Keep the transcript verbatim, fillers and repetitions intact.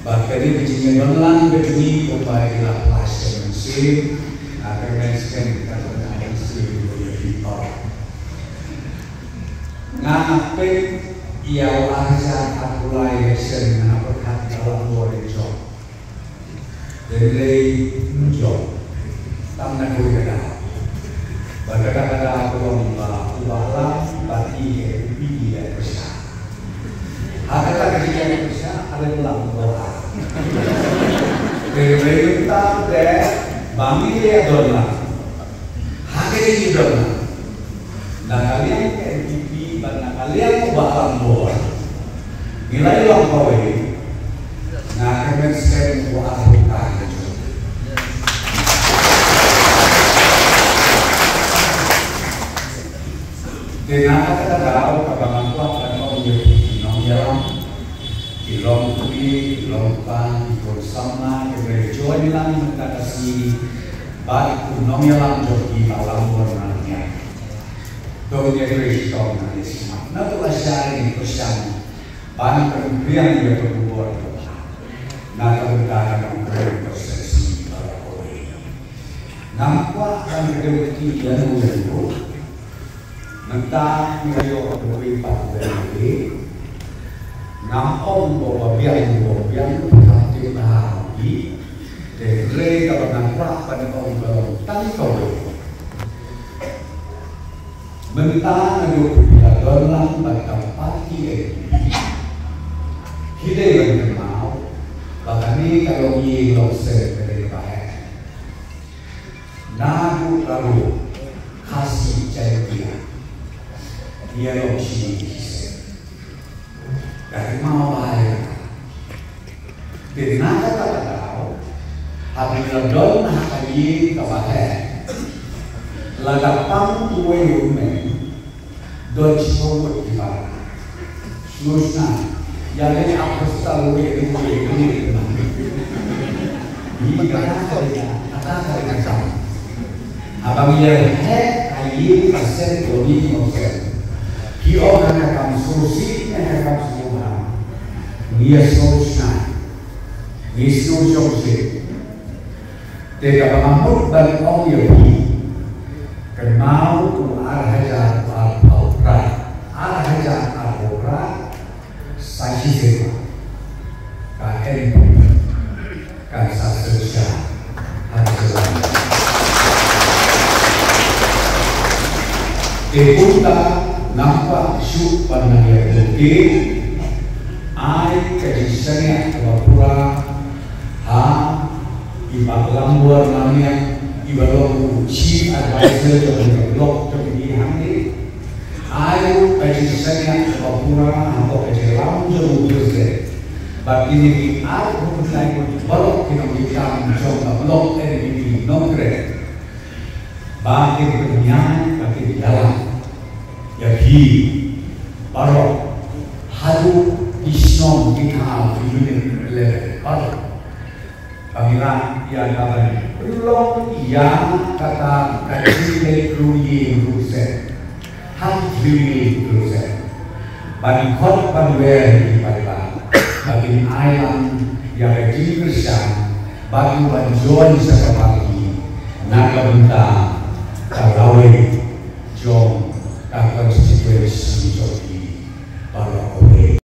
Bad ka dei ka jingïadon lang bad ngi kumba i la flash ka mynsiem, ah, ka mynsiem ka dei ka mynsiem ka dei ka dei. Nga nga peit ïa u arja ka pulai election nga pyrkhat ka la bor i jong. Dei lei jong. Tam na kawei ka daw. Bad kata ka daw ka long ba u Bah Lam bad i N P P i leh pyrshah. Ha kata ka jingïaleh pyrshah, ha leh lang ko ha. Te lei mynta te ba ngi leh don lang. Ha ka jingïadon lang. Na ka liang ka N P P bad na ka liang u Bah Lambor. Ngi la ïoh kawei. Na ka mynsiem u arphew ka. Te na kata ka daw kaba nga kwah ban ong ïa phi ki nongïalam, ki long kmie, ki long kpa, ki khun samla, ki ba ïa join lang mynta ka sngi bad u nongïalam jong ki Bah Lambor Nangñiah. To ïa trei shitom na ïa sngap. Naduh lashai ngin pyrshang ban pynbiang ïa ka khubor na ka bynta ka nongkren ka sesi baroh kawei. Ngam kwah ban kdew kti ïa no ïa no. Mynta ngi ïoh kawei pat kawei. Ngam ong ba ba biang ba biang, ba biang ba biang. Te hynrei kaba nga kwah ban ong ka long tang kawei. Mynta naduh phi la don lang bad ka party N P P, phi dei ban kynmaw ba kane ka long ïing long sem ka dei kaba heh. Naduh la ruh Khasi Jaiñtia ïa long shi ïing shi sem. Ka kynmaw bha ïa kata. Te na kata ka daw, haba ngi la don ha ka ïing kaba heh, lada pang uwei u hynmen, don shiphew ngut ki para. Sngewsynei, ïa lei ap hostel uwei uwei uwei. Ngi kata ka dei ka, kata ka dei ka kam. Haba ngi ïa heh ha ïing ha sem, ïa ïing ha sem. Ki ong ha ka kam sngewsih, ha ka kam sngewbha. Ngi ïa sngewsynei. Ngi sngewsynei. Te kaba nga mut ban ong ïa phi. Kynmaw u ar hajar arphew phra. Ar hajar arphew phra. Sa shisien ka N P P kan sa shisha ha ka jylla. Te kumta ngam kwah shuh ban nang ïa pynke, ai ka jingshaniah kaba pura ha i Bah Lambor Nangñiah, i ba long u Chief Advisor jong ka block jong ngi hangne. Ai ruh ka jingshaniah kaba pura hapoh ka jingïalam jong u President bad kine ki arphew khyndai ngut baroh ki nongtrei jong ka block N P P Nongkrem. Ba kin pynïaid, ba kin ïalam ïa phi baroh haduh ki shnong ki thaw ki unit level baroh. Ba ngi lah ïa ka ban pynlong ïa kata ka jingleh ruh ïing ruh sem ha ki three wheel ruh sem. Ban khot ban wer ïa ki paidbah ba kin ai lang ïa ka jingkyrshan bad ban join sa ka party na ka bynta ka lawei jong ka constituency jong ki.